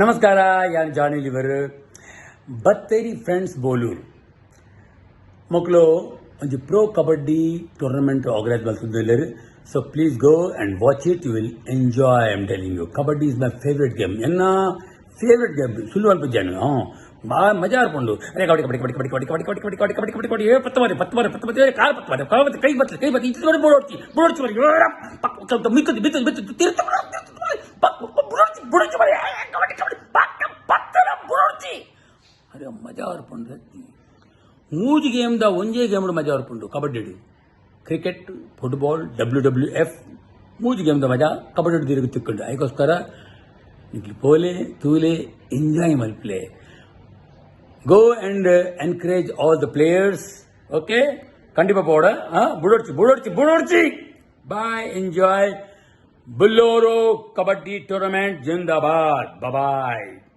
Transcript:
ನಮಸ್ಕಾರ, ಯಾನ್ ಜಾನಿ liver. Battery friends ಬೋಲೂರ್ ಮೊಕ್ಲು ಒಂಜಿ ಪ್ರೋ ಕಬಡ್ಡಿ ಟೂರ್ನಮೆಂಟ್ ಆರ್ಗನೈಸ್ ಮಲ್ತೊಂದುಲ್ಲೆರ್. So please go and watch it, you will enjoy, I'm telling you. Kabaddi is my favourite game. ಎನ್ನ favourite game. ಸುಳ್ಳು ಅನ್ಪುಜಾನು. ಹಾಂ, ಬಾ ಮಜಾ ಆರ್ಪುಂಡು. ಅರೆ, ಕಬಡ್ಡಿ ಕಬಡ್ಡಿ ಕಬಡ್ಡಿ ಕಬಡ್ಡಿ ಕಬಡ್ಡಿ ಕಬಡ್ಡಿ ಕಬಡ್ಡಿ ಕಬಡ್ಡಿ ಕಬಡ್ಡಿ ಕಬಡ್ಡಿ. ಏ, ಪತ್ತು ಮಾರಿ, ಪತ್ತು ಮಾರಿ, ಪತ್ತು ಮಾರಿ, ಕಾಲು ಪತ್ತು ಮಾರಿ, ಕಾಲು ಪತ್ತು, ಕೈ ಬತ್ತಲೆ, ಕೈ ಬತ್ತಲೆ, ಇಂಚ ಬುಡೋಡ್ಚಿ, ಬುಡೋಡ್ಚಿ ಮಾರಿ, ಮಿಕ್ಕದು ಬಿತ್ತು ಬಿತ್ತು ತಿರ್ತು ಬುಡೋಡ್ಚಿ, ಬುಡೋಡ್ಚಿ ಮಾರಿ, ಕಬಡ್ಡಿ ಕಬಡ್ಡಿ ಪಕ್ಕ ಪತ್ತನ ಬುಡೋಡ್ಚಿ. ಅರೆ, ಮಜಾ ಆರ್ಪುಂಡು. ಮೂಜಿ ಗೇಮ್ದ ಒಂಜೇ ಗೇಮ್ ಮಜಾ ಆರ್ಪುಂಡು kabaddi. Cricket, football, W W F, ಮೂಜಿ ಗೇಮ್ದ ಮಜಾ ಕಬಡ್ಡಿ ತಿರುಗಿ ತಿಕ್ಕುಂಡು. ಅದಕ್ಕೋಸ್ಕರ ನಿಕ್ಲು ಪೋಲೆ, ತೂಲೆ, ಎಂಜಾಯ್ ಮಲ್ಪ್ಲೆ. Go and encourage all the players, okay? ಖಂಡಿತ ಪೋಡ. ಬುಡೋಡ್ಚಿ, ಬುಡೋಡ್ಚಿ, ಬುಡೋಡ್ಚಿ. Bye, enjoy. ಬುಲ್ಲೋರೋ ಕಬಡ್ಡಿ ಟೂರ್ನಮೆಂಟ್ ಜಿಂದಾಬಾದ್. ಬಾಯ್.